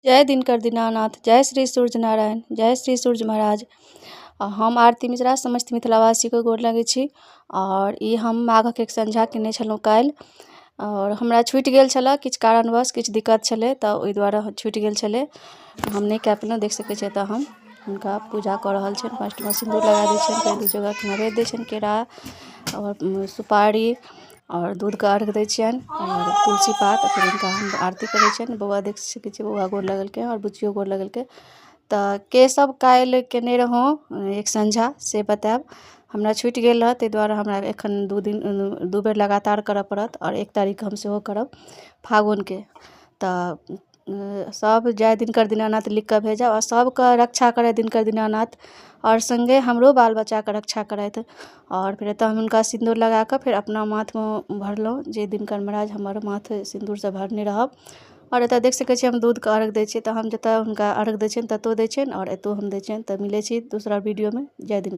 जय दिनकर दीनानाथ, जय श्री सूर्य नारायण, जय श्री सूर्य महाराज। हम आरती मिश्रा समस्त मिथिलावासीके गोर लगै छी। आओर ई हम माघक एक संझा केने छलहुँ काल्हि, आओर हमरा छुटि गेल छलऽ किछु कारणवश, किछु दिक्कत छलै तऽ ओहि दुआरे छुटि गेल छलै, हम नहि कए पेलहुँ। देख सकै छियै एतऽ हम हुनका पूजा कऽ रहल छियनि। फर्स्टमे सिन्दूर लगा दै छियनि, फेर दू जगहके नैवेद्य दै छियनि, केरा आओर सुपारी आओर दूधके अर्घ दै छियनि आओर तुलसी पात। फेर हुनका हम आरती करै छियनि। बौआ, देख सकै छियै, बौआ गोर लगलकै आओर बुचियो गोर लगलकै। तऽ के सब काल्हि केने रहौं एक संझा से बतायब। हमरा छुटि गेल रहए, ताहि दुआरे हमरा एखन 2 दिन 2 बेर लगातार करऽ पड़त, आओर 1 तारीखके हम सेहो करब फागुनके। तऽ सब जय दिनकर दीनानाथ लिखि कऽ भेजब, आओर सबके रक्षा करथि दिनकर दीनानाथ, आओर सङ्गे हमरो बाल बच्चाके रक्षा करथि। आओर फेर एतऽ हम हुनका सिन्दूर लगाकऽ फेर अपना माथमे भरलहुँ जे दिनकर महाराज हमर माथ सिन्दूरसँ भरने रहब। आओर एतऽ देख सकै छियै हम दूधके अर्घ दै छियै, तऽ हम जतऽ हुनका अर्घ दै छियनि ततौ दै छियनि आओर एतौ हम दै छियनि। तऽ मिलै छी दोसरा वीडियोमे। जय दिन।